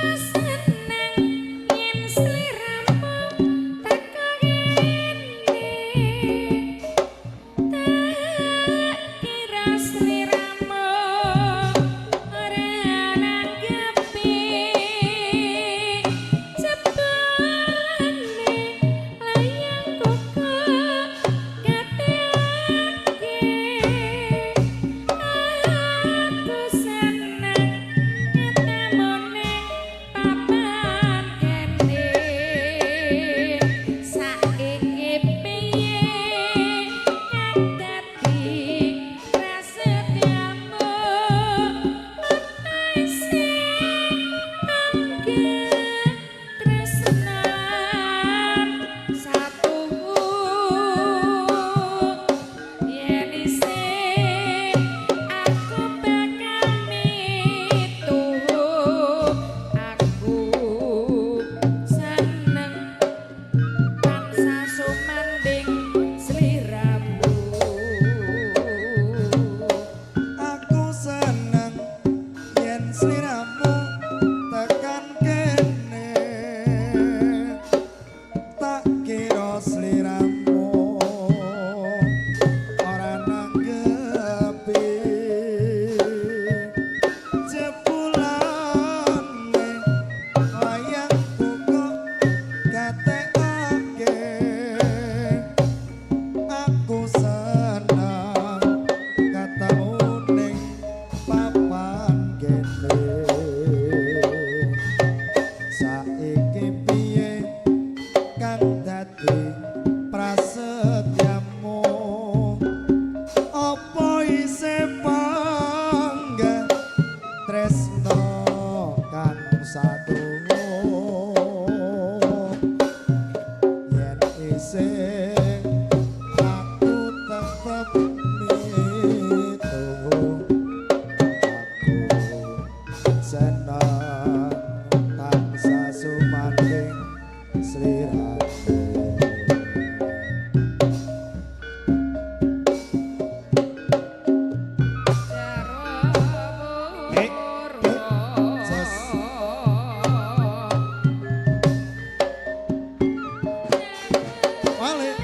Seneng yen sliramu teka kene, tak kira sliramu ora nanggepi, jebulane layangku kok gateake. Aku seneng ketemu ning papan kene, saiki piye kang dadi prasetyamu? Apa isih panggah tresnan satuhu? Yen isih, aku bakal mituhu. Aku seneng tansah sumandhing sliramu. Aku seneng yen sliramu tekan kene, tak kira sliramu ora nanggepi, jebulane layangku kok gatekake. Aku seneng ketemu ning papan kene, saiki piye kang dadi prasetyamu? Apa isih panggah tresno kang satuhu? Yen isih, aku tetep mituhu. Aku seneng tansah sumandhing sliramu. Eh, eh, jas. Wale.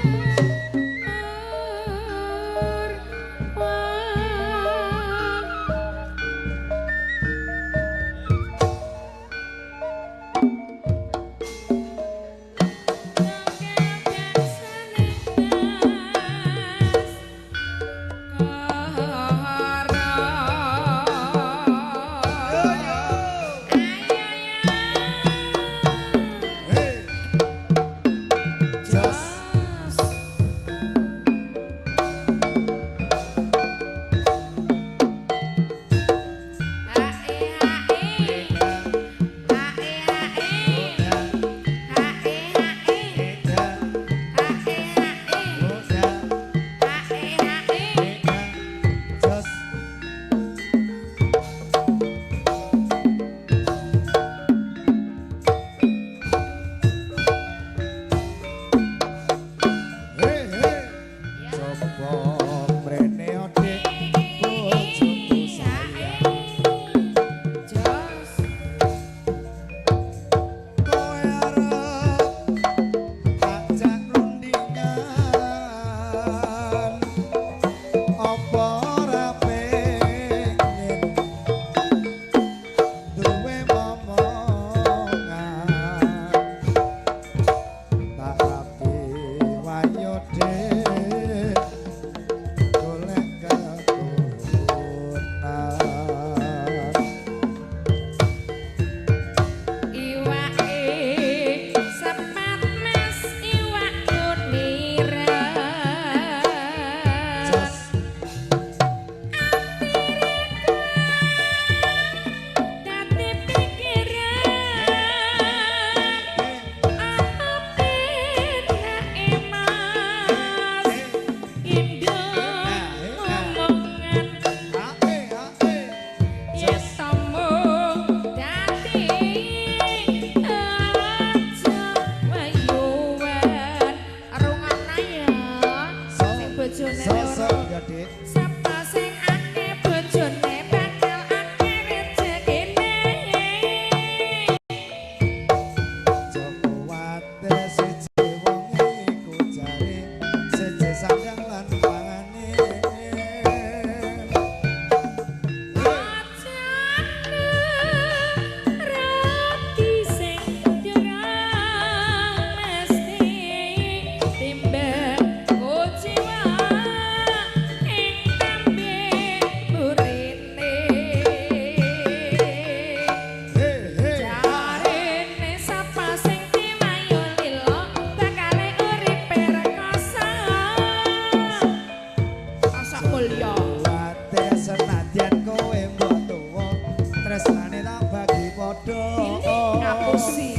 Ngapusi.